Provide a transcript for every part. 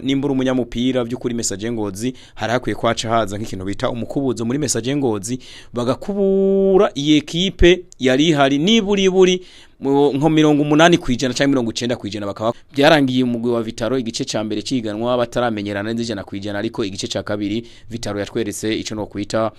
Nimba uri umunyamupira by'ukuri, Messager Ngozi hari hakwiye kwaca haza nk'ikintu bita umukubuzo muri Messager Ngozi, bagakubura iyi ekipe yari ihari niburi buri nko 80% cyangwa 90%. Bakaba byarangiye umugwi wa Vital'O igice ca mbere ciganwa bataramenyerana neza 100%, ariko igice ca kabiri Vital'O yatweretse ico no kwita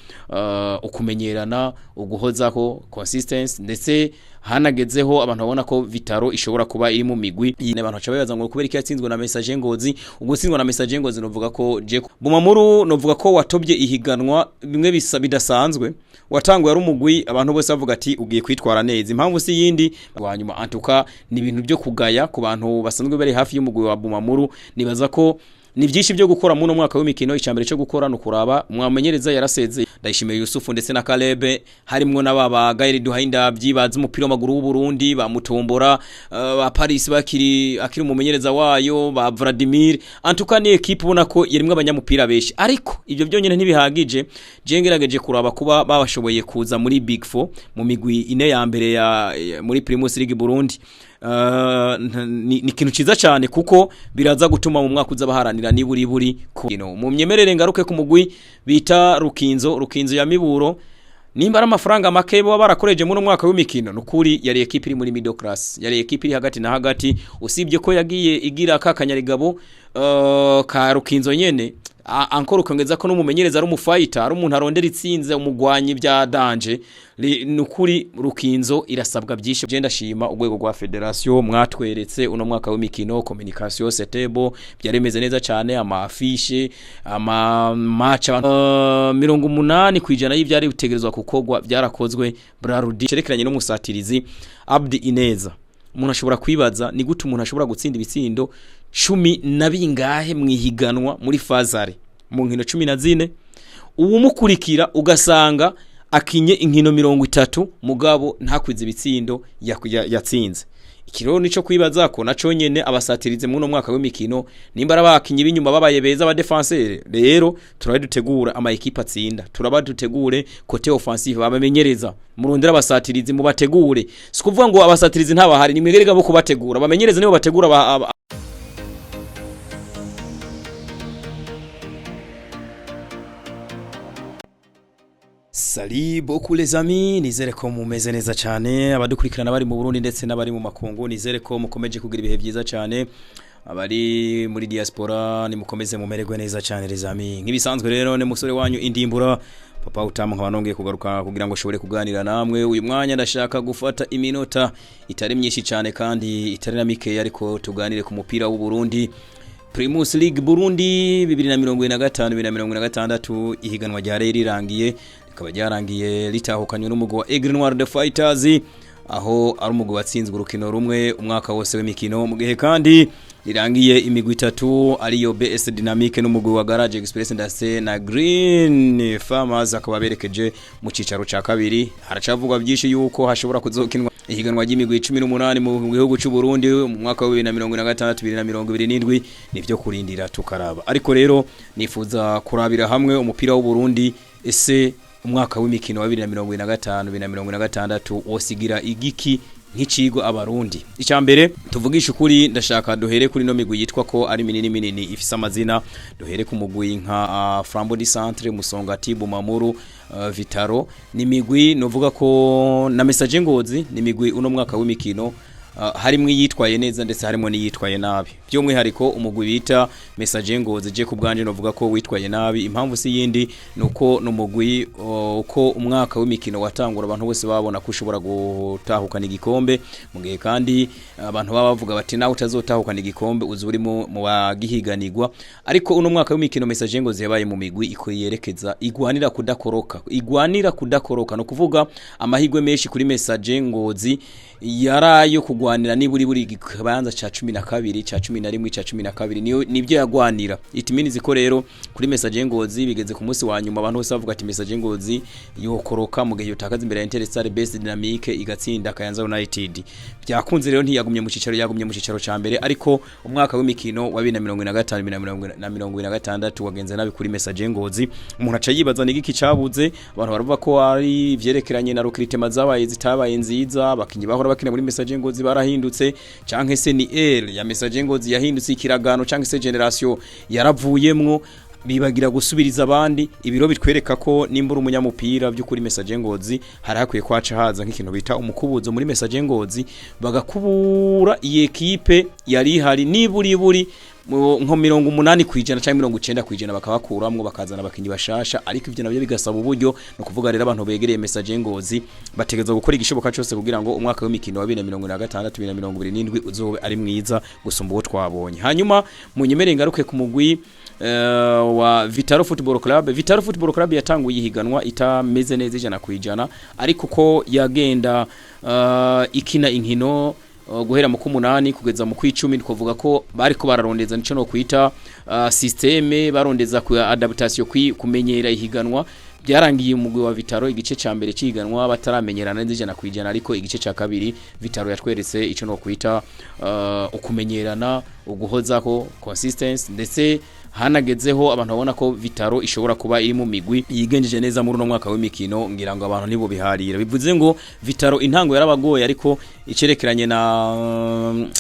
ukumenyerana, uguhozaho, consistency. Ndetse hanagezeho abantu babona ko Vital'O ishobora kuba iri mu migwi. Abantu baca bibaza ngo kubera iki yatsinzwe na Messager Ngozi? Ugutsindwa na Messager Ngozi, novuga ko je Bumamuru, novuga ko watobye ihiganwa bimwe bisa bidasanzwe. Watanguye ari umugwi abantu bose bavuga ati ugiye kwitwara neza. Impamvu si yindi wanyuma antuka ni ibintu byo kugaya ku bantu basanzwe bari hafi y'umugwi wa Bumamuru. Nibaza ko ni byinshi byo gukora muri uno mwaka w'imikino. Icambere cyo gukora no kuraba mwamenyereza yaraseze, Ndayishimiye Yusufu ndetse na Caleb, harimwo n'ababa Gaël Duhayindavyi bazi umupira w'amaguru w'u Burundi, ba Mutombora, ba Paris bakiri akiri umumenyereza wayo, ba Vladimir. Antuka ni equipe ubona ko yarimwe abanyamupira benshi, ariko ibyo byonyine ntibihagije. Je ngerageje kuraba kuba babashoboye kuza muri Big Four, mu migwi ine ya mbere ya muri Primus League Burundi, ni ikintu ciza cyane, kuko biraza gutuma mu mwaka uza baharanira niburi buri mu myemerere. Ngaruke ku mugwi bita Rukinzo, Rukinzo ya Miburo. Nimba ari amafaranga make baba barakoreje muri mwaka w'imikino, nukuri yari equipe iri muri middle class, yari equipe iri hagati na hagati, usibye ko yagiye igira kakanyarigabo ka Rukinzo nyene. Ankora ukongeza ko n'umumenyereza ari umufighter, ari umuntu arondera itsinze, umugwanyi bya danger. Nukuri Rukinzo irasabwa byinshi. Je ndashima urwego rwa federation, mwatweretse uno mwaka w'imikino communication setebo byaremeze neza cyane, ama affiche, ama match, 80% y'ivyari bitegerezwa kukogwa byarakozwe. Brarudi cerekeranye n'umusatirizi Abdi Ineza, umuntu ashobora kwibaza ni gute umuntu ashobora gutsinda ibitsindo cumi na bingahe mu ihiganwa muri fazare mu nkino 14, uwumukurikira ugasanga akinye inkino 30 mugabo ntakwize ibitsindo yatsinze. Iki rero nico kwibaza ko naco nyene abasatirize muri uno mwaka w'imikino, nimba ari abakinyi b'inyuma babaye beza, aba défenseur. Rero turabe dutegura ama équipe atsinda, turaba dutegure côté offensive, babamenyereza murondera abasatirizi mubategure. Si kuvuga ngo abasatirizi ntabahari, ni mwegerega bo kubategura, bamenyereza nibo bategura Salut beaucoup les amis, nizere ko mumeze neza cyane. Abadukurikirana bari mu Burundi ndetse n'abari mu makungu, nizere ko mukomeje kugira ibihe byiza cyane. Abari muri diaspora, nimukomeze mumererwe neza cyane les amis. Nk'ibisanzwe rero ni musore wanyu Indimbura Papa Utamu, nkaba nongeye kugaruka kugira ngo ushobore kuganira namwe. Uyu mwanya ndashaka gufata iminota itari myinshi cyane kandi itari na mikeya, ariko tuganire ku mupira w'u Burundi, Primus League Burundi 2025 2026. Ihiganwa ryari rirangiye, rikaba ryarangiye litahukanywe n'umugwi wa Aigle Noir the Fighters, aho ari umugwi watsinzwe urukino rumwe umwaka wose w'imikino, mu gihe kandi rirangiye imigwi itatu ariyo BS Dynamique n'umugwi wa Garage Express ndetse na Green Farmers akaba berekeje mu cicaro ca kabiri. Haracavugwa byinshi yuko hashobora kuzokinwa ihiganwa ry'imigwi 18 mu gihugu cy'u Burundi mu mwaka wa 2026 2027. Nivyo kurindira tukaraba, ariko rero nifuza kurabira hamwe umupira w'u Burundi. Ese umwaka w'imikino wa 2025 2026 wosigira igiki nk'icigo abarundi? Icya mbere, tuvugisha ukuri, ndashaka duhere kuri no migwi yitwa ko ari minini minini ifise amazina. Duhere ku mugwi nka Flambeau du Centre, Musongati, Bumamuru, Vital'O. Ni migwi novuga ko na Messager Ngozi, ni migwi uno mwaka w'imikino harimwo iyitwaye neza ndetse harimo n'iyitwaye nabi. By'umwihariko umugwi bita Messager Ngozi, je ku bwanje novuga ko witwaye nabi. Impamvu si yindi, nuko numugwi uko umwaka w'imikino watangura abantu bose babona ko ushobora gutahukana igikombe, mu gihe kandi abantu baba bavuga bati nawe utazotahukana igikombe uzi uri mu bagihiganirwa. Ariko uno mwaka w'imikino Messager Ngozi yabaye mu migwi iko yerekeza igwanira kudakoroka, igwanira kudakoroka. No kuvuga amahirwe menshi kuri Messager Ngozi yarayo kugwanira niburi buri ikibanza ca 12, ca 11, ca 12, niyo nibyo yagwanira. It means ko rero kuri Messager Ngozi bigeze ku munsi wa nyuma abantu bose bavuga ati Messager Ngozi yokoroka mu gihe yotakaza imbere ya Interstar, Best Dynamique igatsinda Kayanza United. Byakunze rero, ntiyagumye mu cicaro, yagumye mu cicaro ca mbere. Ariko umwaka w'imikino wa 2025 2026 wagenze nabi kuri Messager Ngozi. Umuntu aca yibaza ni igiki cabuze. Abantu baravuga ko ari vyerekeranye na recrutement zabaye zitabaye nziza, abakinyi bahora bakina muri Messager Ngozi. barahindutse, canke se ni ère ya Messager Ngozi yahindutse, ikiragano canke se génération yaravuyemwo, bibagira gusubiriza abandi. Ibiro bitwereka ko nimba uri umunyamupira by'ukuri, Messager Ngozi hari hakwiye kwaca haza nk'ikintu bita umukubuzo muri Messager Ngozi, bagakubura iyi ekipe yari ihari, niburi buri nko 80% cyangwa 90%, bakabakuramwo bakazana abakinyi bashasha. Ariko ivyo nabyo bigasaba uburyo. No kuvuga rero, abantu begereye Messager Ngozi bategezwa gukora igishoboka cyose kugira ngo umwaka w'imikino wa 2026 2027 uzobe ari mwiza gusumba uwo twabonye. Hanyuma munyemere ngaruke ku mugwi wa Vitalo Football Club. Vitalo Football Club yatanguye ihiganwa itameze neza 100%, ariko ko yagenda ikina inkino guhera mu kumunani kugeza mu kwicumi, twavuga ko bariko bararondeza nico no kwita système, barondeza ku adaptation, kumenyera ihiganwa. Byarangiye umugwi wa Vitalo igice ca mbere ciganwa bataramenyerana neza 100%, ariko igice ca kabiri Vitalo yatweretse ico no kwita ukumenyerana, uguhozako, consistency. Ndetse hanagezeho abantu babona ko Vitalo ishobora kuba iri mu migwi yigenjeje neza muri uno mwaka w'imikino. Ngira ngo abantu nibo biharira. Bivuze ngo Vitalo intango yarabagoye, ariko icerekeranye na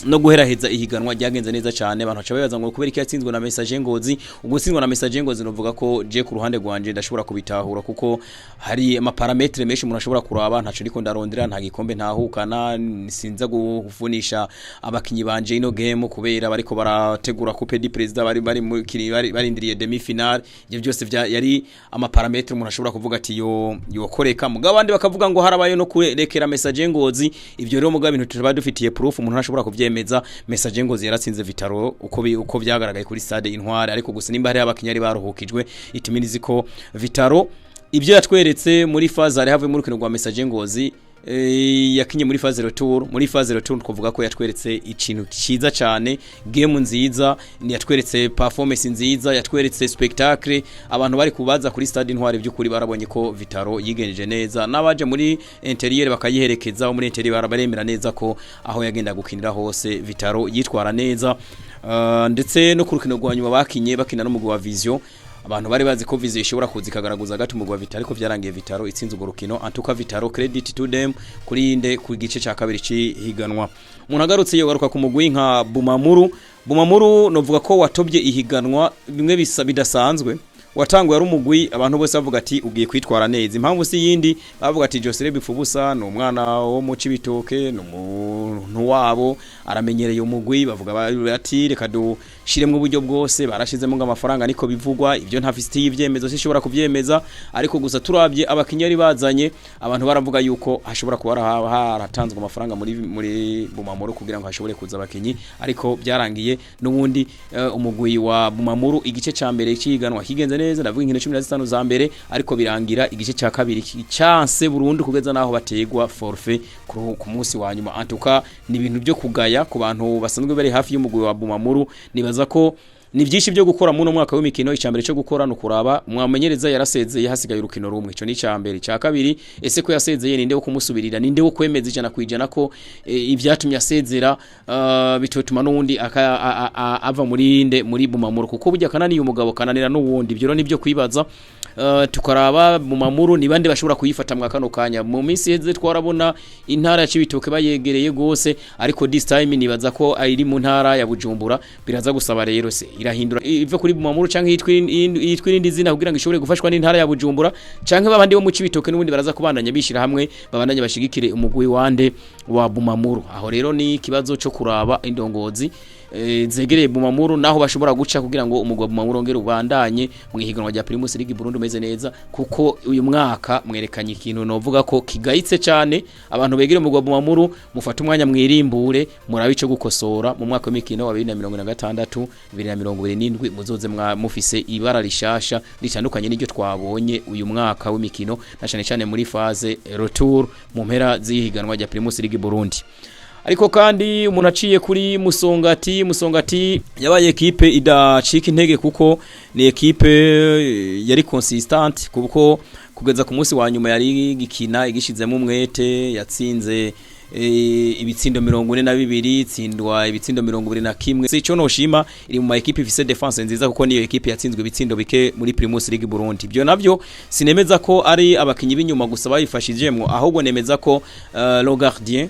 no guheraheza ihiganwa ryagenze neza cyane. Abantu baca bibaza ngo kubera iki yatsinzwe na Messager Ngozi? Ugutsindwa na Messager Ngozi, novuga ko je ku ruhande rwanje ndashobora kubitahura, kuko hari ama paramètres menshi umuntu ashobora kuraba. Ntaco ndiko ndarondera, nta gikombe ntahukana, sinza guvunisha abakinyi banje ino game kubera bariko barategura Coupe du Président, bari mu kiri bari barindiriye demi-finale. Ivyo byose vya yari ama paramètres umuntu ashobora kuvuga ati yo yokoreka. Mugabo abandi bakavuga ngo harabaye no kurekera Messager Ngozi. Ivyo rero mugabo ibintu tuba dufitiye proof, umuntu ntashobora kuvyemeza. Messager Ngozi yaratsinze Vitalo uko vyagaragaye kuri stade Intwari, ariko gusa nimba hari abakinyi ari baruhukijwe, itiminizi ko Vitalo ibyo yatweretse muri phase ari havuye muri rukino rwa Messager Ngozi, yakinye muri phase retour. Muri phase retour twavuga ko yatweretse ikintu cyiza cyane, game nziza, ni yatweretse performance nziza, yatweretse spectacle. Abantu bari kubaza kuri stade Intwari by'ukuri barabonye ko Vitalo yigenjeje neza, n'abaje muri intérieur bakayiherekeza muri intérieur barabaremera neza ko aho yagenda gukinira hose Vitalo yitwara neza. Ndetse no ku rukino rwa nyuma bakinye bakina n'umugwi wa Vision, abantu bari bazi ko Vision ishobora kuza ikagaragaza gato umugwi wa Vitalo, ariko vyarangiye Vitalo itsinze urwo rukino. Antuka Vitalo, credit to them kuri inde ku gice ca kabiri cihiganwa. Umuntu agarutse yogaruka ku mugwi nka Bumamuru. Bumamuru novuga ko watobye ihiganwa bimwe bisa bidasanzwe. Watanguye ari umugwi abantu bose bavuga ati ugiye kwitwara neza. Impamvu si yindi, bavuga ati Joseph Bifubusa ni umwana wo mu Cibitoke, ni umuntu wabo, aramenyereye umugwi. Bavuga ati reka dushiremwo uburyo bwose. Barashizemo ngo amafaranga, niko bivugwa. Ibyo ntafite y'ivyemezo, sishobora kuvyemeza, ariko gusa turabye abakinyi ari bazanye, abantu baravuga yuko hashobora kuba haratanzwe amafaranga muri Bumamuru kugira ngo hashobore kuza abakinyi. Ariko byarangiye n'ubundi umugwi wa Bumamuru igice ca mbere ciganwa kigenze neza, ndavuga inkino 15 za mbere, ariko birangira igice ca kabiri cyanse burundu kugeza naho bategwa forfait ku munsi wa nyuma. Antuka ni ibintu byo kugaya ku bantu basanzwe bari hafi y'umugwi wa Bumamuru. Nibaza ko ni byinshi byo gukora muri uno mwaka w'imikino. Icambere cyo gukora no kuraba mwamenyereza yarasezeye, hasigaye urukino rumwe. Ico ni icambere. Icya kabiri, ese ko yasezeye, ninde wo kumusubirira? Ninde wo kwemeza 100% ko ivyatumye asezera bitotuma n'uwundi ava muri inde, muri Bumamuru? Kuko burya kananiye umugabo kananira n'uwundi. Ibyo rero nibyo kwibaza. Tukaraba Bumamuru ni bande bashobora kuyifata mwa kano kanya. Mu minsi iheze twarabona intara ya Cibitoke bayegereye gose, ariko this time nibaza ko ari mu ntara ya Bujumbura. Biraza gusaba rero se irahindura ive kuri Bumamuru canke yitwa irindi zina kugira ngo ishobore gufashwa n'intara ya Bujumbura, canke babandi bo mu Cibitoke n'ubundi baraza kubandanya bishira hamwe, babandanya bashigikire umugwi wande, wa Bumamuru. Aho rero ni ikibazo cyo kuraba indongozi zegereye Bumamuru naho bashobora guca kugira ngo umugwi wa Bumamuru ongere ubandanye mu ihiganwa rya Primus League Burundi umeze neza, kuko uyu mwaka mwerekanye ikintu novuga ko kigayitse cyane. Abantu begereye umugwi wa Bumamuru, mufate umwanya mwirimbure, murabe ico gukosora mu mwaka w'imikino wa 2026 2027, muzoze mufise ibara rishasha ritandukanye n'iryo twabonye uyu mwaka w'imikino, na cyane cyane muri phase retour mu mpera z'ihiganwa rya Primus League Burundi. Ariko kandi umuntu aciye kuri Musongati, Musongati yabaye ekipe idacika intege, kuko ni ekipe yari consistent, kuko kugeza ku munsi wa nyuma yari gikina igishizemo umwete. Yatsinze ibitsindo 42, tsindwa ibitsindo 21. Sico noshima, iri mu ma ekipe ifise défense nziza, kuko niyo ekipe yatsinzwe ibitsindo bike muri Primus League Burundi. Ibyo navyo sinemeza ko ari abakinyi b'inyuma gusa bayifashijemwo, ahubwo nemeza ko le gardien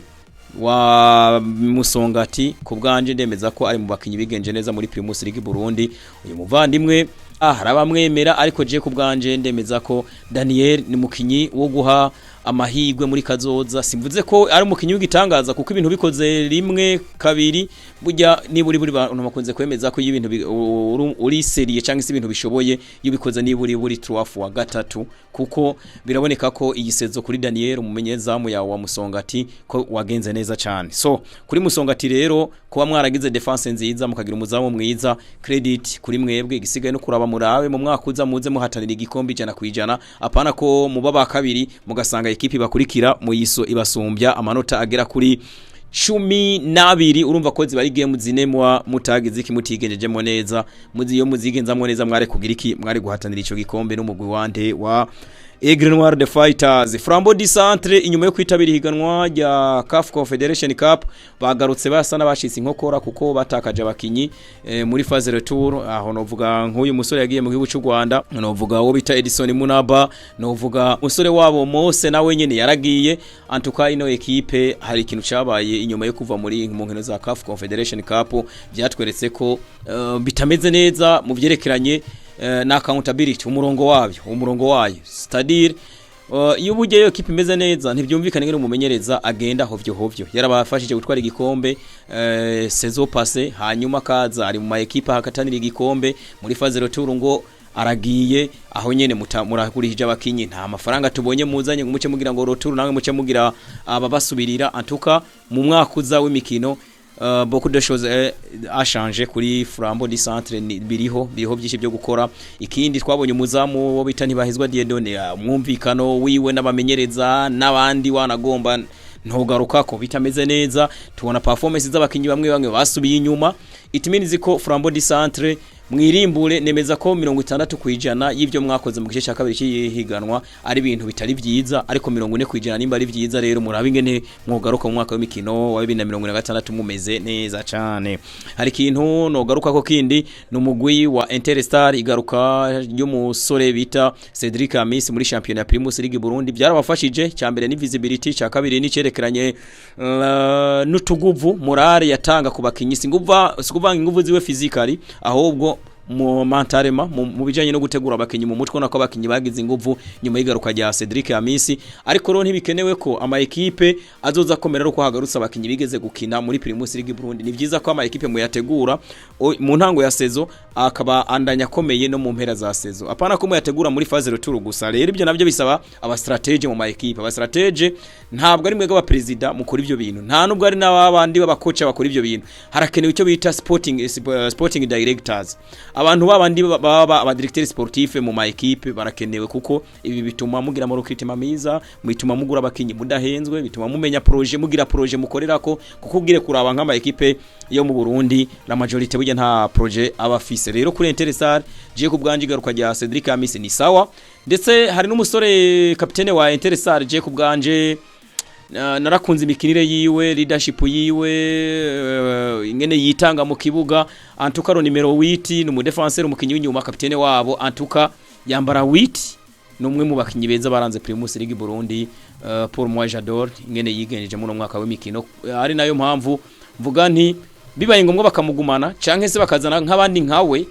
Wa Musongati, ku bwanje ndemeza ko ari mu bakinyi bigenje neza muri Primus League Burundi. Uyu muvandimwe harabamwemera, ariko je ku bwanje ndemeza ko Daniel ni mukinyi wo guha amahigwe muri kazoza. Simvuze ko ari umukinyi w'igitangaza, kuko ibintu bikoze rimwe, kabiri, burya niburi buri bantu bakunze kwemeza ko iyo ibintu uri sérieux cyangwa se ibintu bishoboye, iyo bikoze niburi buri 3 fois gatatu, kuko biraboneka ko iyi saison kuri Daniel, umumenyezamu yawe wa Musongati, ko wagenze neza cyane. So kuri Musongati rero, kuba mwaragize défense nziza, mukagira umuzamu mwiza, credit kuri mwebwe. Igisigaye no kuraba murabe mu mwaka uza muze muhatanira igikombe 100%, apana ko muba ba kabiri mugasanga ekipi bakurikira muyiso ibasumbya amanota agera kuri 12. Urumva ko ziba ari game zine mwa mutagize iki, mutigenjejemo neza. Muzi iyo muzigenzamwo neza, mware kugira iki, mware guhatanira ico gikombe n'umugwi wande, wa Aigle Noir the Fighters. Flambeau du Centre, inyuma yo kwitabira ihiganwa rya CAF Confederation Cup, bagarutse basa n'abashitse inkokora, kuko batakaje abakinyi muri phase retour. Aho novuga nk'uyu musore yagiye mu gihugu cy'u Rwanda, novuga uwo bita Edison Munaba, novuga musore wabo Mose nawe nyene yaragiye. Antuka ino equipe hari ikintu cabaye inyuma yo kuva muri mu nkino za CAF Confederation Cup, byatweretse ko bitameze neza mu vyerekeranye na accountability, umurongo wabyo, umurongo wayo, c'est-à-dire iyo ubugeyo equipe imeze neza, ntibyumvikane ngene umumenyereza agenda hovyo hovyo. Yarabafashije gutwara igikombe saison passée, hanyuma akaza ari mu ma equipe hakatanira igikombe muri phase retour, ngo aragiye aho nyene. Muragurishije abakinyi, nta mafaranga tubonye muzanye ngo muce mugira ngo retour, namwe muce mugira ababasubirira. Antuka mu mwaka uza w'imikino, beaucoup de choses a changé kuri Flambeau du Centre. Biriho byinshi byo gukora. Ikindi twabonye, umuzamu wo bita Ntibahezwa Dieudonné, umwumvikano wiwe n'abamenyereza n'abandi wanagomba ntugaruka ko bitameze neza. Tubona performance z'abakinyi bamwe bamwe basubiye inyuma. It means ko Flambeau du Centre mwirimbure, nemeza ko 60% y'ivyo mwakoze mu gice cya kabiri cy'ihiganwa ari ibintu bitari vyiza, ariko 40% nimba ari vyiza. Rero murabe ingene mwogaruka mu mwaka w'imikino wa 2026 mumeze neza cane. Hari ikintu nogaruka ko kindi, ni umugwi wa Interstar. Igaruka ry'umusore bita Cedric Amis muri championnat ya Primus League Burundi byarabafashije. Cya mbere ni visibility, cya kabiri ni cerekeranye n'utuguvu, morale yatanga ku bakinyi, singuva sikuvanga inguvu ziwe physically, ahubwo mu mentalement, mu bijanye no gutegura abakinyi mu mutwe, nako abakinyi bagize inguvu nyuma y'igaruka rya Cedric Amisi. Ariko rero ntibikenewe ko ama ekipe azoza komera uko hagarutse abakinyi bigeze gukina muri Primus League Burundi. Ni vyiza ko ama ekipe muyategura mu ntango ya saison, akaba andanya akomeye no mu mpera za saison, apana ko muyategura muri phase retour gusa. Rero ibyo navyo bisaba aba stratège mu ma ekipe. Aba stratège ntabwo ari mwebwe aba president mukora ivyo bintu, nta nubwo ari n'abandi b'abakocha bakora ivyo bintu. Harakenewe icyo bita sporting directors, abantu babandi baba aba directeur sportif mu ma ekipe barakenewe, kuko ibi bituma mugira mu recrutement mwiza, bituma mugura abakinyi mudahenzwe, bituma mumenya projet, mugira projet mukorerako. Kuko ugire kuraba nk'ama ekipe yo mu Burundi, la majorité burya nta projet aba afise. Rero kuri Interstar, je ku bwanje igaruka rya Cedric Amisi ni sawa. Ndetse hari n'umusore kapitene wa Interstar, je ku bwanje narakunze imikinire yiwe, leadership yiwe, ingene yitanga mu kibuga. Antuka ro nimero 8 ni umudefenseur, umukinyi w'inyuma, kapitene wabo. Antuka yambara 8, ni umwe mu bakinyi beza baranze Primus League Burundi. Pour moi, j'adore ingene yigenjeje muri mwaka w'imikino. Ari nayo mpamvu mvuga nti bibaye ngombwa bakamugumana canke se bakazana nk'abandi nkawe,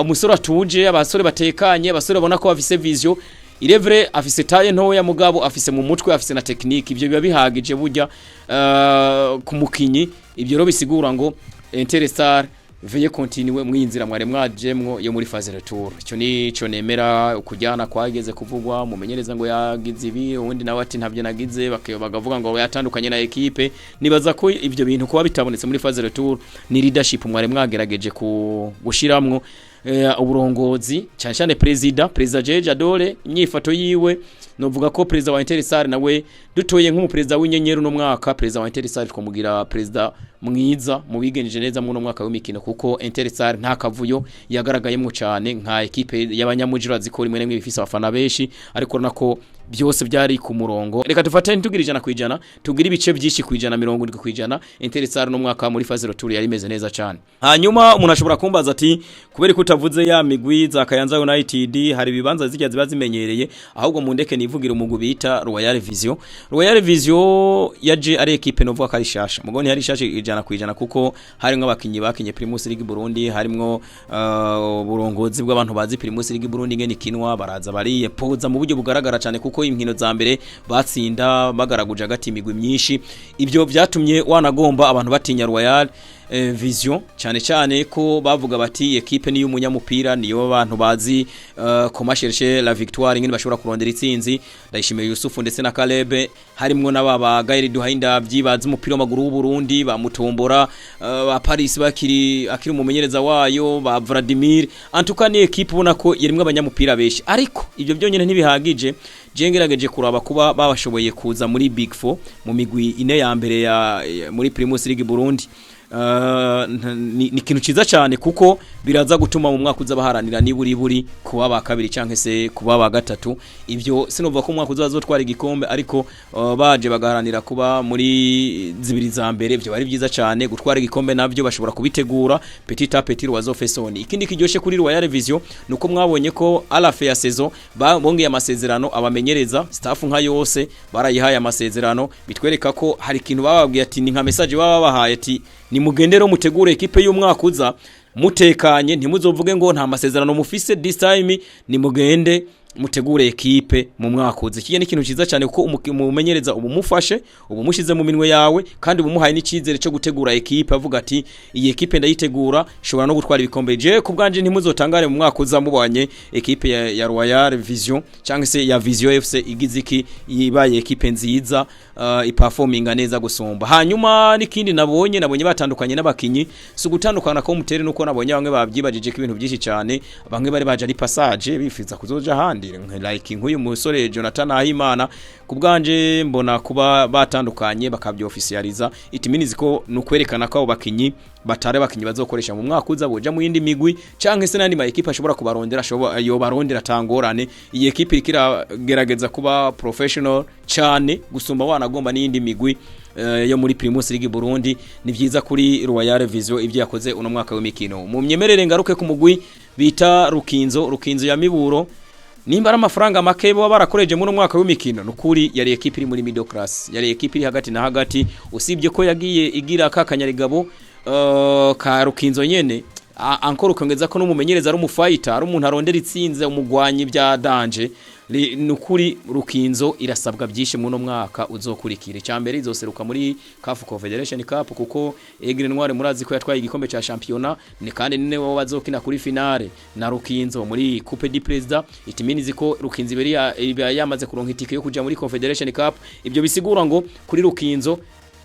umusore atuje, abasore batekanye, abasore babona ko bafise vision. Irevre afise taille ntoya, mugabo afise mu mutwe, afise na technique. Ivyo biba bihagije burya ku mukinyi. Ivyo rero bisigura ngo Interstar, veuillez continuer mwinzira mwari mwajemwo yo muri phase retour. Ico nico nemera. Kujyana kwageze kuvugwa, mumenyereza ngo yagize ibi, ubundi nawe ati ntabyo nagize, bakavuga ngo yatandukanye na equipe. Nibaza ko ivyo bintu kuba bitabonetse muri phase retour ni leadership mwari mwagerageje ku gushiramwo, uburongozi, cyane cyane president Jeje Adore, imyifato yiwe. Novuga ko president wa Interstar nawe dutoye nk'umupresident w'inyenyeri no mwaka, president wa Interstar twamugira president mwiza mu bigenjeje neza mu no mwaka w'imikino, kuko Interstar nta kavuyo yagaragayemo cyane nka ekipe y'abanyamujira zikora imwe n'imwe ifise abafana benshi, ariko nako Byose byari ku murongo. Reka dufate, ntitugire 100%, tugire ibice byinshi ku ijana, 70%. Interstar no mwaka muri phase retour yari imeze neza cyane. Hanyuma umuntu ashobora kumbaza ati: "Kubera ko utavuze ya migwi za Kayanza United, hari ibibanza zijya ziba zimenyereye?" Ahubwo mundeke nivugira umugwi bita Royal Vision. Royal Vision yaje ari équipe novuga ko ari shasha, mugoni hari shasha 100%, kuko harimwo abakinyi bakinye Primus League Burundi, harimwo uburongozi bw'abantu bazi Primus League Burundi ngene ikinwa, baraza bariyepoza mu buryo bugaragara cyane, kuko inkino za mbere batsinda bagaraguje hagati imigwi myinshi. Ibyo byatumye wanagomba abantu batinya Royal Vision, cyane cyane ko bavuga bati équipe niyo umunyamupira, niyo abantu bazi comment chercher la victoire, ngene bashobora kurondera itsinzi. Ndayishimiye Yusufu ndetse na Caleb, harimwo n'ababa Gaël Duhainda byibaza umupira w'amaguru w'u Burundi, ba Mutombora, ba Paris bakiri akiri umumenyereza wayo, ba Vladimir. En tout cas, ni équipe ubona ko yarimwe abanyamupira benshi, ariko ibyo byonyine ntibihagije. Je ngerageje kuraba kuba babashoboye kuza muri Big Four, mu migwi ine ya mbere ya muri Primus League Burundi, ni ikintu ciza cyane, kuko biraza gutuma mu mwaka uza baharanira niburi buri kuba ba kabiri canke se kuba ba gatatu. Ibyo sinumva ko umwaka uza bazotwara igikombe, ariko baje bagaharanira kuba muri zibiri za mbere, byo bari byiza cyane. Gutwara igikombe navyo bashobora kubitegura petit à petit, l'oiseau fait son. Ikindi kiryoshe kuri Royal Vision nuko mwabonye ko à la fin ya saison bongeye amasezerano abamenyereza, staff nka yose barayihaye amasezerano. Bitwereka ko hari ikintu bababwiye, ati ni nka message baba babahaye, ati nimugendero mutegure équipe y'umwaka uza mutekanye, ntimuzovuge ngo nta masezerano mufise. This time nimugende mutegure équipe mu mwaka uza. Iki ni ikintu cyiza cyane, kuko umumenyereza ubu mufashe, ubu mushize mu minwe yawe, kandi ubu muhaye n'icizere cyo gutegura équipe, avuga ati iyi équipe ndayitegura, shobora no gutwara ibikombe. Je ku bwanje, ntimuzotangare mu mwaka uza mubanye équipe ya Royal Vision cyangwa se ya Vision FC igize iki, ibaye équipe nziza, iperforminga neza gusumba. Hanyuma n'ikindi nabonye batandukanye n'abakinyi, si ugutandukana ko mutere, nuko nabonye bamwe babyibajije ko ibintu byinshi cyane, bamwe bari baje ari passage bifuza kuzoja ahandi, like nk'uyu musore Jonathan Ahimana. Ku bwanje mbona kuba batandukanye bakabyoofficializa, it means ko nukwerekana ko abo bakinyi batari abakinyi bazokoresha mu mwaka uza, boja mu yindi migwi canke se n'andi ma équipe ashobora kubarondera, ashobora yo barondera tangorane. Iyi équipe iriko iragerageza kuba professional cyane gusumba wanagomba n'iyindi migwi yo muri Primus League Burundi. Ni vyiza kuri Royal Vision ivyo yakoze uno mwaka w'imikino. Mu myemerere ngaruke ku mugwi bita Rukinzo, Rukinzo ya Miburo. Nimba ari amafaranga make baba barakoreje muri mwaka w'imikino, nukuri yari équipe iri muri middle class, yari équipe iri hagati na hagati, usibye ko yagiye igira kakanyarigabo ka Rukinzo nyene. Ankora ukongeza ko n'umumenyereza ari umufighter, ari umuntu arondera itsinze, umugwanyi bya danger. Nukuri Rukinzo irasabwa byinshi mu no mwaka uzokurikira. Icyambere, izoseruka muri CAF Confederation Cup, kuko Aigle Noir murazi ko yatwaye igikombe ca championnat, ni kandi nine bo bazokina kuri finale na Rukinzo muri Coupe du Président. It means ko Rukinzo iberi yamaze kuronka itike yo kuja muri Confederation Cup. Ibyo bisigura ngo kuri Rukinzo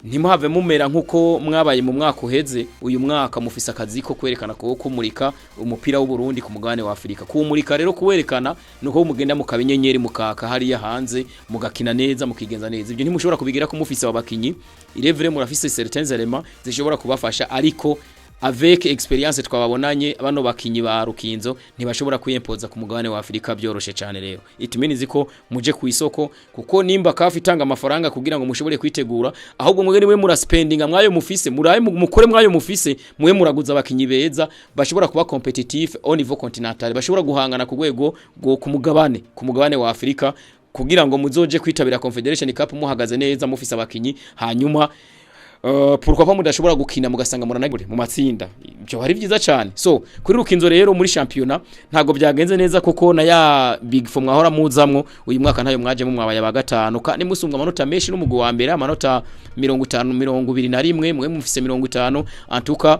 ntimuhave mumera nkuko mwabaye mu mwaka uheze. Uyu mwaka mufise akazi ko kwerekana ko kumurika umupira w'u Burundi ku mugabane wa Afrika. Kuwumurika rero, kuwerekana, nuko mugenda mukaba inyenyeri, mukaka hariya hanze, mugakina neza, mukigenza neza. Ibyo ntimushobora kubigira ko mufise abakinyi irevre, murafise certains éléments zishobora kubafasha, ariko avec expérience twababonanye, bano bakinyi ba Rukinzo ntibashobora kwiyempoza ku mugabane wa Afrika byoroshe cyane. Rero it means ko muje ku isoko, kuko nimba CAF itanga amafaranga kugira ngo mushobore kwitegura, ahubwo mwege niwe muraspendinga mwayo mufise, muraye mukore mwayo mufise, mwe muraguza abakinyi beza bashobora kuba compétitif au niveau continental, bashobora guhangana ku rwego rwo ku mugabane wa Afrika, kugira ngo muzoje kwitabira Confederation Cup muhagaze neza, mufise abakinyi. Hanyuma pourquoi pas mudashobora gukina mugasanga muranagure mu matsinda? Ibyo hari byiza cyane. So kuri Rukinzo rero, muri championnat ntago byagenze neza, kuko na ya Big Four mwahora muzamwo, uyu mwaka ntayo mwajemo, mwabaye aba gatanu, kandi musumbwa amanota menshi n'umugwi wa mbere, amanota 50, 21, mwe mufise 50. Antuka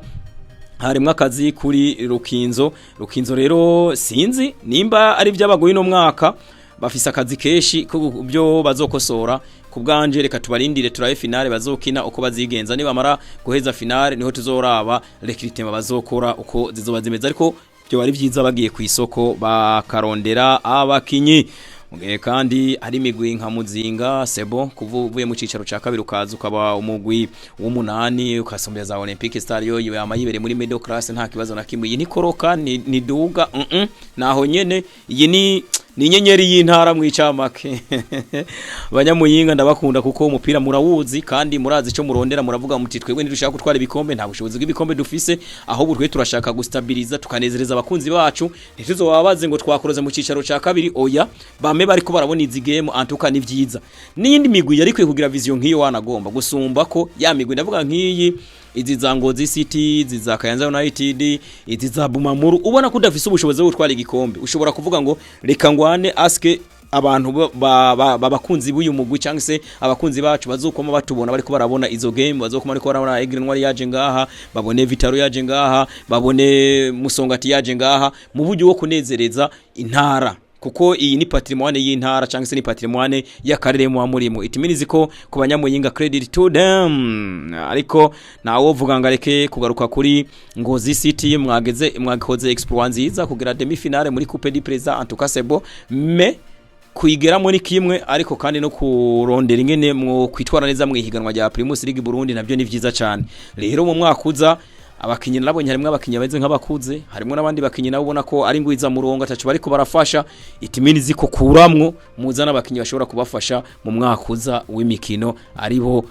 harimwo akazi kuri Rukinzo. Rukinzo rero sinzi nimba ari byabagoye no mwaka, bafise akazi keshi ko byo bazokosora. Ku bwanje reka tubarindire, turabe finale bazokina uko bazigenza. Nibamara guheza finale niho tuzoraba recrutement bazokora uko zizoba zimeze, ariko byo bari byiza bagiye ku isoko bakarondera abakinyi. Mugihe kandi hari imigwi nka Muzinga sebo, kuva uvuye mu cicaro ca kabiri ukaza ukaba umugwi w'umunani, ukasombera za Olympique Star, yo yama yibereye muri middle class, nta kibazo na kimwe. Iyi ni koroka ni duga, naho nyene iyi ni Ni inyenyeri y'intara mwicamake. Abanyamuyinga ndabakunda kuko umupira murawuzi kandi murazi ico murondera. Muravuga muti: "Twebwe ntidushaka gutwara ibikombe, nta bushobozi bw'ibikombe dufise, ahubwo twe turashaka gustabiliza, tukanezereza abakunzi bacu, ntituzobabaze ngo twakoroze mu cicaro ca kabiri." Oya, bame bariko barabona izi game antuka ni vyiza. N'iyindi migwi yari kwiye kugira vision nk'iyo, wanagomba gusumba ko ya migwi ndavuga nk'iyi, izi za Ngozi City, izi za Kayanza United, izi za Bumamuru, ubona ko udafise ubushobozi bwo gutwara igikombe, ushobora kuvuga ngo reka ngwane aske abantu babakunzi b'uyu mugwi cyangwa se abakunzi bacu bazokoma batubona bariko barabona izo game, bazokoma bariko barabona Aigle Noir yaje ngaha, babone Vitaro yaje ngaha, babone Musongati yaje ngaha, mu buryo bwo kunezereza intara, kuko iyi ni patrimoine y'intara cyangwa se ni patrimoine y'akarere mu murimo. It means ko ku Banyamuyinga, credit to them. Ariko nawo vuga ngo areke kugaruka kuri Ngozi City. Mwageze, mwakoze exploit nziza kugira demi finale muri Coupe du Président. En tout cas, c'est beau, mais kuyigeramo ni kimwe, ariko kandi no kurondera ingene mwo kwitwara neza mu ihiganwa rya Primus League Burundi nabyo ni vyiza cyane. Rero mu mwaka uza, abakinyi nabonye harimo abakinyi bameze nk'abakuze, harimo n'abandi bakinyi nabo ubona ko ari ngwiza murongo, atacu bariko barafasha. It means ko kuramwo muzana abakinyi bashobora kubafasha mu mwaka uza w'imikino, aribo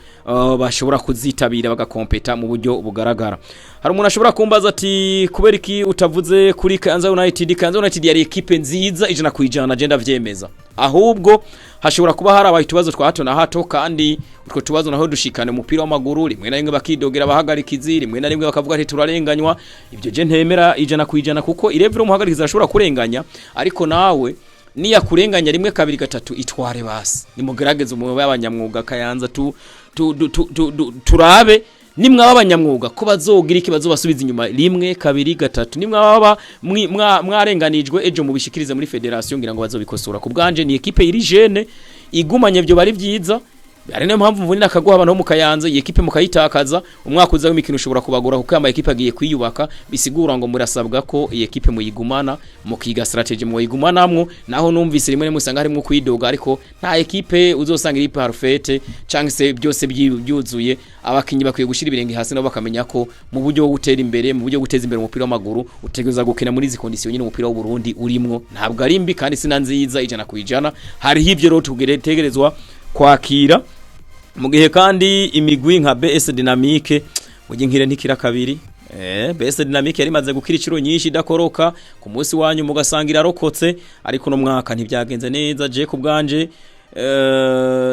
bashobora kuzitabira bagakompeta mu buryo bugaragara. Hari umuntu ashobora kumbaza ati: "Kubera iki utavuze kuri Kayanza United?" Kayanza United yari ekipe nziza 100%, agenda vyemeza. Ahubwo hashobora kuba harabaye utubazo twa hato na hato, kandi utwo tubazo naho dushikane umupira w'amaguru. Rimwe na rimwe bakidogera abahagarikizi, rimwe na rimwe bakavuga ati turarenganywa. Ibyo je ntemera 100%, kuko irevure umuhagarikizi ashobora kurenganya, ariko nawe niyakurenganya rimwe, kabiri, gatatu, itware basi. Nimugerageze umube abanyamwuga. Kayanza, tu, tu, tu, tu, tu, tu, turabe nimwaba abanyamwuga ko bazogira iki, bazobasubiza inyuma rimwe, kabiri, gatatu. Nimwaba mwarenganijwe ejo, mubishikirize muri fédération, ngira ngo bazobikosora. Ku bwanje ni équipe iri jeune, igumanye byo bari byiza. Ari nayo mpamvu mvunira akaguha abantu bo mu Kayanza. Iyi ekipe mukayitakaza, umwaka uza w'imikino ushobora kubagora, kuko ama ekipe agiye kwiyubaka. Bisigura ngo murasabwa ko iyi ekipe muyigumana, mukiga strategy muyigumanamwo. Naho numvise rimwe rimwe usanga harimo kwidoga, ariko nta ekipe uzosanga iri parfaite cyangwa se byose byuzuye. Abakinyi bakwiye gushira ibirenge hasi, nabo bakamenya ko mu buryo bwo gutera imbere, mu buryo bwo guteza imbere umupira w'amaguru, utegereza gukina muri izi condition nyine umupira w'u Burundi urimwo. Ntabwo ari mbi kandi sina nziza 100%. Hariho ivyo rero tugeretegerezwa kwakira. Mu gihe kandi imigwi nka BS Dynamique mujye nkire ntikira kabiri. BS Dynamique yari imaze gukira incuro nyinshi idakoroka, ku munsi wanyu mugasanga irarokotse, ariko no mwaka ntibyagenze neza. Je ku bwanje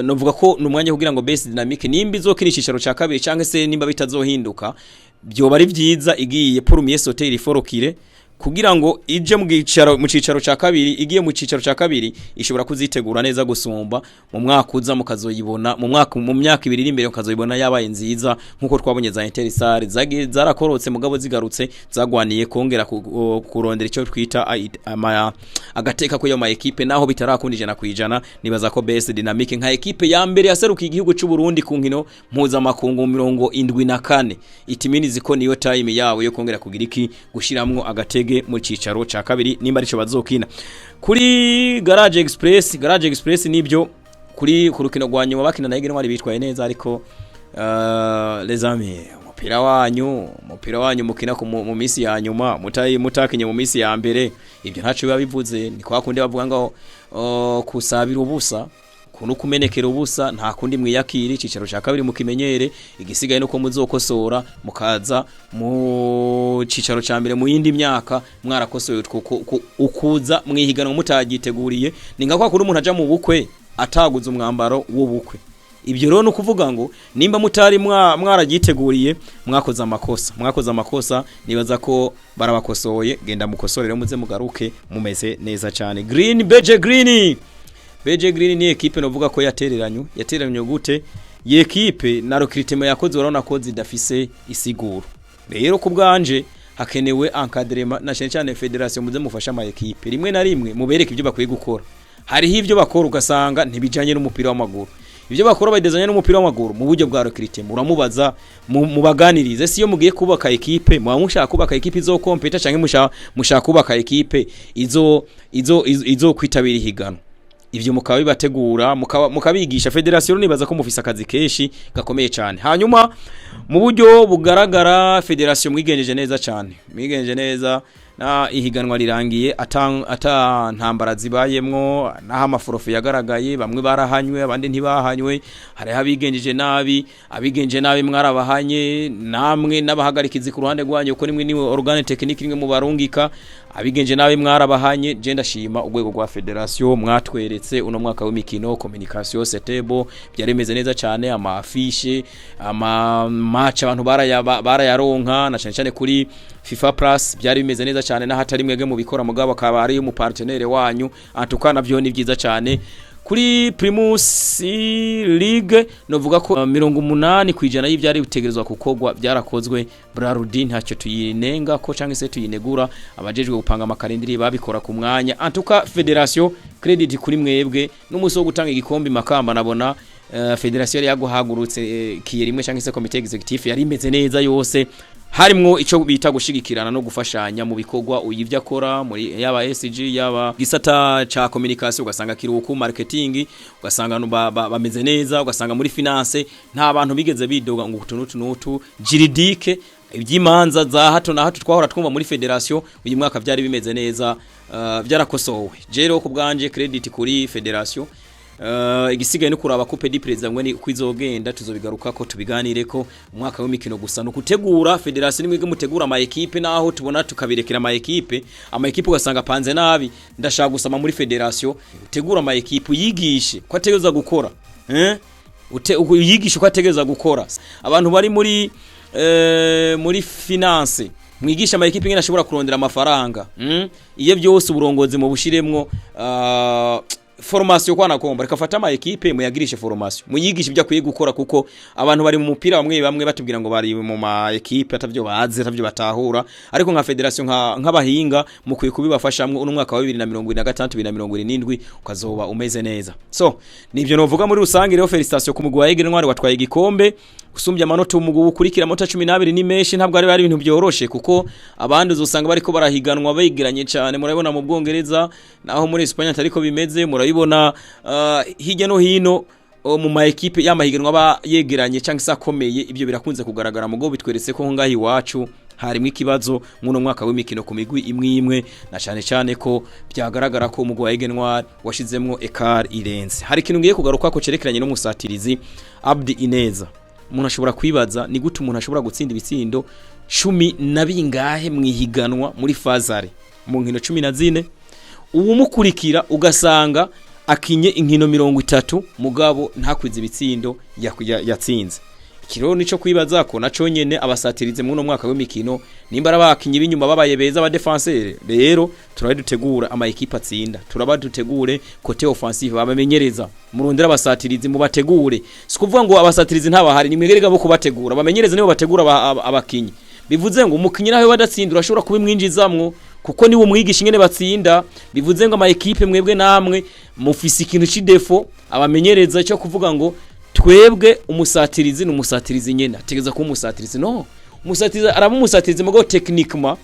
novuga ko ni umwanya kugira ngo BS Dynamique, nimba izokina icicaro ca kabiri cyangwa se nimba bitazohinduka, byoba ari vyiza igiye pour mieux sauter il faut reculer, kugira ngo ije mu cicaro ca kabiri. Igiye mu cicaro ca kabiri ishobora kuzitegura neza gusumba mu mwaka uza, mukazoyibona mu myaka 2 iri imbere, mukazoyibona yabaye nziza, nkuko twabonye za Intersar zagiye zarakorotse, mugabo zigarutse zagwaniye kongera kurondera icyo twita agateka ko yo ma ekipe, naho bitarakunda 100%. Nibaza ko BS Dynamique, nka ekipe ya mbere yaserukiye igihugu cy'u Burundi ku nkino mpuzamakungu 74, it means ko niyo time yawe yo kongera kugira iki, gushiramwo agatege mu cicaro ca kabiri, nimba arico bazokina. Kuri Garage Express, Garage Express nibyo, kuri ku rukino rwa nyuma bakina na Aigle bitwaye neza, ariko les amis, umupira wanyu mukina mu minsi ya nyuma mutayi mutakinye mu minsi ya mbere, ibyo ntaco biba bivuze. Ni kwa kundi bavuga ngo kusabira ubusa kuno kumenekera ubusa. Nta kundi, mwiyakira icicaro cya kabiri mukimenyere. Igisigaye nuko muzokosora, mukaza mu cicaro cya mbere mu yindi myaka mwarakosoye utwo ukuza mwihiganwa mutagiteguriye. Ni nka kwa kundi umuntu aja mu bukwe ataguze umwambaro w'ubukwe. Ibyo rero ni ukuvuga ngo nimba mutari mwaragiteguriye, mwakoze amakosa, mwakoze amakosa. Nibaza ko barabakosoye. Genda mukosore rero, muze mugaruke mumeze neza cyane. Green Beje Green Beje Green ni ekipe novuga ko yatereranywe. Yatereranywe gute? Ye ekipe na recrutement yakoze urabona ko zidafise isiguro. Rero ku bwanje hakenewe encadrement, na cyane cyane fédération, muze mufasha ama ekipe, rimwe na rimwe mubereke ibyo bakwiye gukora. Hariho ibyo bakora ugasanga ntibijanye n'umupira w'amaguru. Ibyo bakora badezanye n'umupira w'amaguru mu buryo bwa recrutement, uramubaza, mubaganirize. Si iyo mugiye kubaka ekipe, muba mushaka kubaka ekipe izokompeta canke mushaka kubaka ekipe izo kwitabira ihiganwa? Ivyo mukaba bibategura, mukabigisha. Fédération, nibaza ko mufise akazi kenshi gakomeye cyane. Hanyuma mu buryo bugaragara, fédération mwigenjeje neza cyane, mwigenjeje neza. Na ihiganwa rirangiye ata ntambara zibayemwo, naho ama forfaits yagaragaye, bamwe barahanywe, abandi ntibahanywe. Hariho abigenjeje nabi, abigenje nabi mwarabahanye namwe n'abahagarikizi ku ruhande rwanyu, kuko nimwe niwe organe technique, nimwe mu barungika. Abigenje nabi mwarabahanye. Je ndashima urwego rwa fédération, mwatweretse uno mwaka w'imikino communication c'était bon, byari bimeze neza cyane. Ama affiches, ama match, abantu barayaronka, na cyane cyane kuri FIFA Plus byari bimeze neza cyane, n'ahatari mwebwe mu bikora, mugabo akaba ari mu partenaire wanyu. Antuka navyo ni byiza cyane. Kuri Primus League novuga ko 80% y'ibyari bitegerezwa gukorwa byarakozwe. Brarudi ntacyo tuyinenga ko cyangwa se tuyinegura, abajejwe gupanga ama calendrier babikora ku mwanya. Antuka fédération, credit kuri mwebwe. N'umunsi wo gutanga igikombe Makamba nabona fédération yari yaguhagurutse kiye rimwe, cyangwa se comité exécutif yari imeze neza yose, harimwo ico bita gushigikirana no gufashanya mu bikorwa. Uyivyo akora muri yaba SG, yaba gisata ca communication, ugasanga kiruku marketing, ugasanga bameze neza, ugasanga muri finance nta bantu bigeze bidoga ngo utu nutu nutu, juridique, iby'imanza za hato na hato twahora twumva muri fédération, uyu mwaka byari bimeze neza, byarakosowe. Jero ku bwanje credit kuri fédération. Igisigaye no kuraba coupe du président ngo ni kwizogenda, tuzobigaruka ko tubiganire ko umwaka w'imikino. Gusa no kutegura fédération, nimwe mutegura ama équipe, naho tubona tukabirekera ama équipe ugasanga panze nabi. Ndashaka gusama muri fédération, utegura ama équipe, yigishe ko ategeza gukora, uyigishe ko ategeza gukora. Abantu bari muri finance, mwigisha ama équipe ngene ashobora kurondera amafaranga. Iyo byose uburongozi mu bushiremwo formation kwa nakomba, reka fata ama équipe muyagirishe formation, muyigishe ibyo akwiye gukora, kuko abantu bari mu mupira bamwe bamwe batubwira ngo bari mu ma équipe atavyo bazi, atavyo batahura. Ariko nka fédération, nk'abahinga, mukwiye kubibafashamwo, uno mwaka wa 2026 2027 ukazoba umeze neza. So nivyo novuga muri rusange. Rero félicitations ku mugwi wa Aigle Noir watwaye igikombe, usumbye amanota umugwi ukurikira amanota 12 ni menshi. Ntabwo ari ibintu byoroshe, kuko abandi uzosanga bariko barahiganwa begeranye cyane. Murabibona mu Bwongereza, naho muri Espagne atariko bimeze, murabibona hirya no hino mu ma équipe y'amahiganwa aba yegeranye cyangwa se akomeye, ibyo birakunze kugaragara. Mugo bitweretse ko ngaho iwacu harimo ikibazo muno mwaka w'imikino ku migwi imwe imwe, na cyane cyane ko byagaragara ko umugwi wa Aigle Noir washizemwo écart irenze. Hari ikintu ngiye kugaruka ko cerekeranye n'umusatirizi Abdi Ineza. Umuntu ashobora kwibaza ni gute umuntu ashobora gutsinda ibitsindo cumi na bingahe mu ihiganwa muri fazare mu nkino 14, uwumukurikira ugasanga akinye inkino 30, mugabo ntakwize ibitsindo yatsinze. Ikiro nico kwibaza ko naco nyene abasatirize mu no mwaka w'imikino, nimba arabakinyi b'inyuma babaye beza, aba défenseur. Rero turabe dutegura ama équipe atsinda, turaba dutegure côté offensive, babamenyereza murondera abasatirizi mubategure. Si kuvuga ngo abasatirizi ntabahari, ni mwegerega bo kubategura, bamenyereza nibo bategura abakinyi. Bivuze ngo umukinyi nawe badatsinda urashobora kubimwinjizamwo, kuko niwe umwigisha ingene batsinda. Bivuze ngo ama équipe, mwebwe namwe mufise ikintu c'i défaut, abamenyereza, cyo kuvuga ngo twebwe umusatirizi ni umusatirizi nyene, ategeza kuba umusatirizi. No umusatirizi araba umusatirizi, mugo techniquement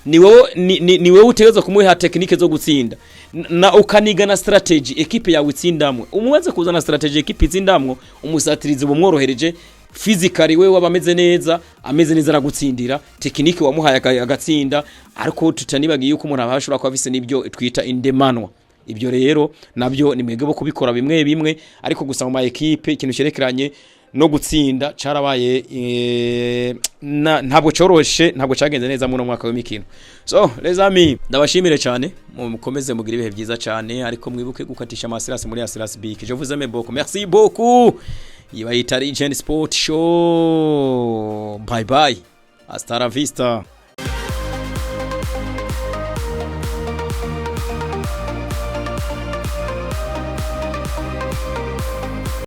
ni wowe ni wewe utegeza kumuha technique zo gutsinda na ukaniga na stratégie équipe yawe itsindamwe. Umumaze kuzana stratégie équipe itsindamwe, umusatirizi bumworohereje physically, we waba ameze neza, ameze neza aragutsindira, technique wamuhaye agatsinda. Ariko tutanibagiye yuko umuntu aba ashobora kuba afise n'ibyo twita indemanwa. Ibyo rero nabyo ni mwebwe bo kubikora bimwe bimwe. Ariko gusa mu ma équipe ikintu cyerekeranye no gutsinda carabaye ntabwo coroshe, ntabwo cyagenze neza muri uno mwaka w'imikino. So les amis, ndabashimire cyane, mukomeze mugire ibihe byiza cyane, ariko mwibuke gukatisha amasirasi muri Asirasi Big. Je vous aime beaucoup, merci beaucoup. Ibayita Legend Sport Show. Bye bye, hasta la vista.